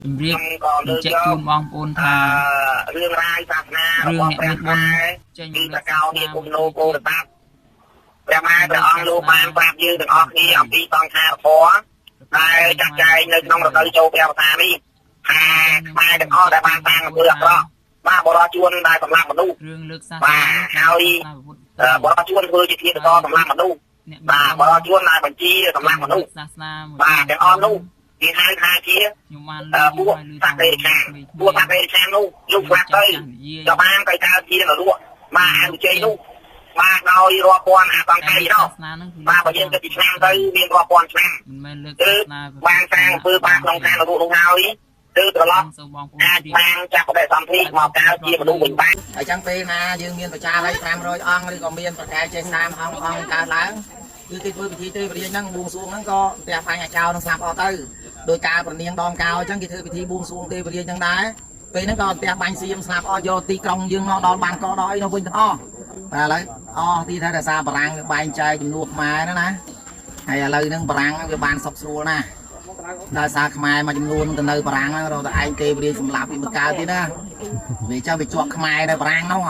ជំរាប ខ្ញុំក៏លើ បញ្ កយក ជាក់ជូនបងប្អូន អ ថា ឺរឿងរាយសាសនារ រឿង របស់ អ្នក ព្រះ មានបុណ្យ ខ្មែរ ចេញ គឺ មក តកោ លើកសាសនា នេះគុំនោពោធិសត្វព្រះម៉ែព្រះអង្គលោកបានប្រាប់យើងទាំងអស់គ្នាអំពីសង្ខារធម៌ដែលចាត់ចែងនៅក្នុងរដូវចូលព្រះវស្សានេះថាខ្មែរទាំងអស់ដែលបានសាងអំពើអាក្រក់បាទបរិជួនដែលសម្លាប់មនុស្ស រឿងលើកសាស បាទ នា ហើយ សាសនាពុទ្ធ បរិជួនធ្វើជាធាតុករសម្លាប់មនុស្ស អ្នក បាទបរិជួនដែលបញ្ជាសម្លាប់មនុស្ស សាសនាមួយ បាទទាំងអស់នោះគេហៅថាជា ខ្ញុំបាន អឺពួកសត្វតិរច្ឆានពួកសត្វតិរច្ឆាននោះលោកស្លាប់ទៅក៏បានទៅកើតជានរកបាទអនុជ័យនោះបាទដោយរាប់ពាន់អសង្ខ័យនោះ សាសនាហ្នឹងគឺ បាទបើយើងគិតពីឆ្នាំទៅមានរាប់ពាន់ឆ្នាំ មិនមែនលើក គឺ សាសនា បានសាងអំពើបាបក្នុងឋាននរកនោះហើយគឺត្រឡប់ សូមបងប្អូន អាច ជ្រាប បានចាប់បដិសន្ធិមកកើតជាមនុស្សវិញបាន អញ្ចឹងពេលណាយើងមានប្រជារាយ500អង្គឬក៏មានប្រកែចេះ30អង្គអង្គកើតឡើងគឺគេធ្វើពិធីទេវរាជហ្នឹងបួងសួងហ្នឹងក៏ផ្ទះបាញ់អាចោនឹងស្លាប់អស់ទៅដោយការប្រនាងដងកោអញ្ចឹងគេធ្វើពិធីបួងសួងទេវរាជហ្នឹងដែរពេលហ្នឹងក៏ផ្ទះបាញ់សៀមស្លាប់អស់យកទីក្រុងយើងមកដល់បានកកដល់អីនោះវិញទាំងអស់បាទឥឡូវអស់ទីថារសារបារាំងវាបែងចែកចំនួនខ្មែរហ្នឹងណាហើយឥឡូវហ្នឹងបារាំងវាបានសុខស្រួលណាស់ដោយសារខ្មែរមួយចំនួនទៅនៅបារាំងហ្នឹងរកតែឯងទេវរាជសម្លាប់វាមិនកើតទេណា វាចាំវាជាប់ខ្មែរនៅបារាំងនោះ